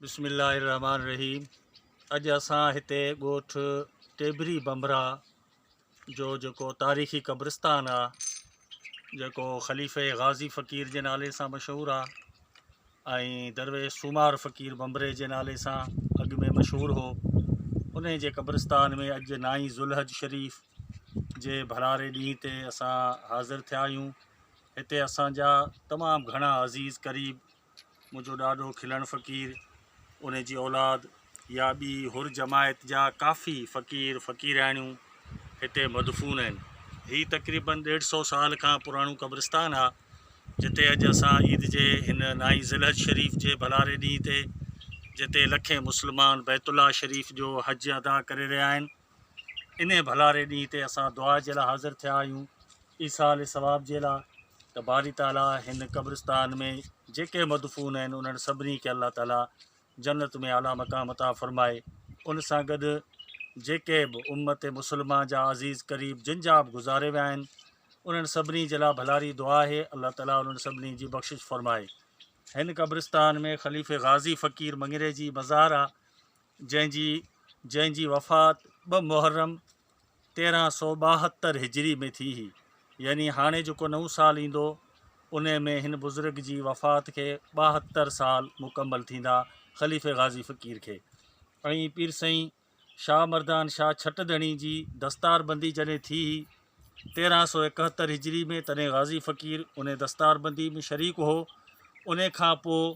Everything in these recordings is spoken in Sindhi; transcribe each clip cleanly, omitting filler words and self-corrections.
بسم الله الرحمٰن الرحيم اڄ اسان هتي ڳوٺ ٽيبري بمبرا جو جيڪو تاريخي قبرستان آ جيڪو خليفي غازي فقير جي نالي سان مشهور آ ۽ درويش سومار فقير بمبري جي نالي سان اڳ ۾ مشهور هو انهي جي قبرستان ۾ اڄ نائين ذوالحج شريف جي ڀلاري ڏينهن تي اسان حاضر ٿيا آهيون هتي اسان جا تمام گهڻا عزيز قريب منهنجو ڏاڏو کلڻ فقير، ان جي اولاد يا ٻي حر جماعت جا ڪافي فقير فقيرياڻيون هتي مدفون آهن. هي تقريباً ڏيڍ سئو سال کان پراڻو قبرستان آ، جتي اڄ اسان عيد جي هن نائين ذوالحج شريف جي ڀلاري ڏينهن تي جتي لکين مسلمان بيت الله شريف جو حج ادا ڪري رهيا آهن، انهي ڀلاري ڏينهن تي اسان دعا جي لاء حاضر ٿيا آهيون. ايصال ثواب جي لاء ته باري تعاليٰ هن قبرستان ۾ جيڪي مدفون آهن انهن سڀني کي الله تعاليٰ جنت ۾ اعليٰ مقام عطا فرمائي ان سان گڏ جيڪي به امت مسلمه جا عزيز قريب جن جا به گذاري ويا آهن انهن سڀني جي لاء ڀلاري دعا آهي الله تعاليٰ انهن سڀني جي بخشش فرمائي هن قبرستان ۾ خليفي غازي فقير مڱري جي مزار آ جنهن جي جنهن جي وفات ٻه محرم 1372 هجري ۾ ٿي هئي يعني هاڻي جيڪو نئون سال ايندو انهي ۾ هن بزرگ جي وفات کي 72 سال مڪمل ٿيندا خليفي غازي فقير کي ۽ پير سائين شاهه مردان شاهه ڇٽ ڌڻي جي دستار بندي جڏهن ٿي هئي 1371 هجري ۾ تڏهن غازي فقير انهي دستار بندي ۾ شريڪ هو انهي کان پوء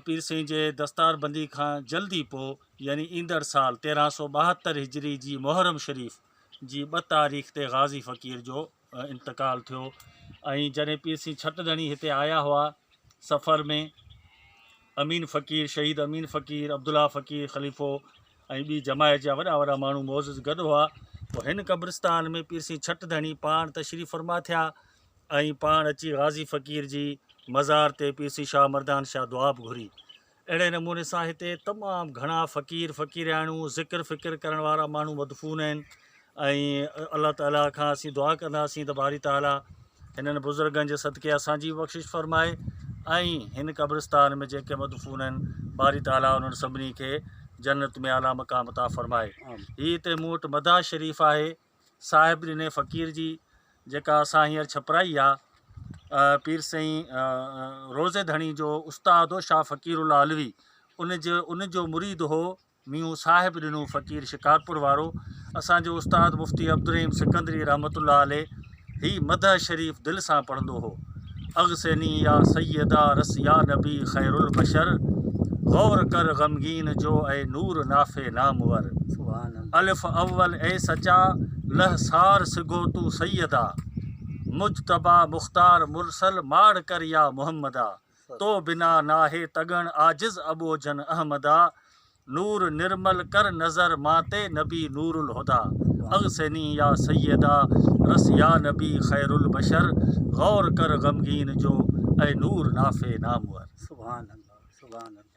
پير سائين جي دستار بندي کان جلد ئي پوء يعني ايندڙ سال 1372 هجري جي محرم شريف جي ٻه تاريخ تي غازي فقير جو انتقال ٿيو ۽ جڏهن پير سائين ڇٽ ڌڻي هتي آيا هئا سفر ۾ امين فقير شهيد امين فقير عبدالله فقير خليفو ۽ ٻي جماعت جا وڏا وڏا ماڻهو معزز گڏ هئا پوء هن قبرستان ۾ پير سائين ڇٽ ڌڻي پاڻ تشريف فرما ٿيا ۽ پاڻ اچي غازي فقير جي مزار تي پير سين شاهه مردان شاهه دعا به گهري. اهڙي نموني سان هتي تمام گهڻا فقير فقيرياڻيون ذڪر فڪر ڪرڻ وارا ماڻهو مدفون آهن ۽ الله تعالي کان اسين دعا ڪنداسين ته باري تعالي هنن بزرگن جي صدقي اسان جي به بخشش فرمائي ۽ هن قبرستان ۾ جيڪي مدفون آهن باري تعالي انهن سڀني کي جنت ۾ اعليٰ مقام عطا فرمائي. هي هتي مون وٽ مداح شريف آهي. صاحب ڏني فقير جي جيڪا اسان هينئر ڇپرائي آ پير سائين روضي ڌڻي جو استاد هو شاهه فقير الله علوي ان جو ان جو مريد هو ميون صاحب ڏنو فقير شڪارپور وارو اسان جو استاد مفتي عبدالرحيم سڪندري رحمت الله عليه هي مدح شريف دل سان پڙهندو هو اغثني يا سيدا رس يا نبي خير البشر غور ڪر غمگين جو اي نور نافع نامور الف اول اي سچا لهه سار سگهو تون سيدا مجتبيٰ مختار مرسل ماڙ ڪر يا محمدا تو بنا ناهي تڳڻ عاجز اٻوجهن احمدا نور نرمل ڪر نظر مان تي نبي نور الهديٰ اغثني يا سيدا رس يا نبي خير البشر غور ڪر غمگين جو اي نور نافع نامور. سبحان الله سبحان الله.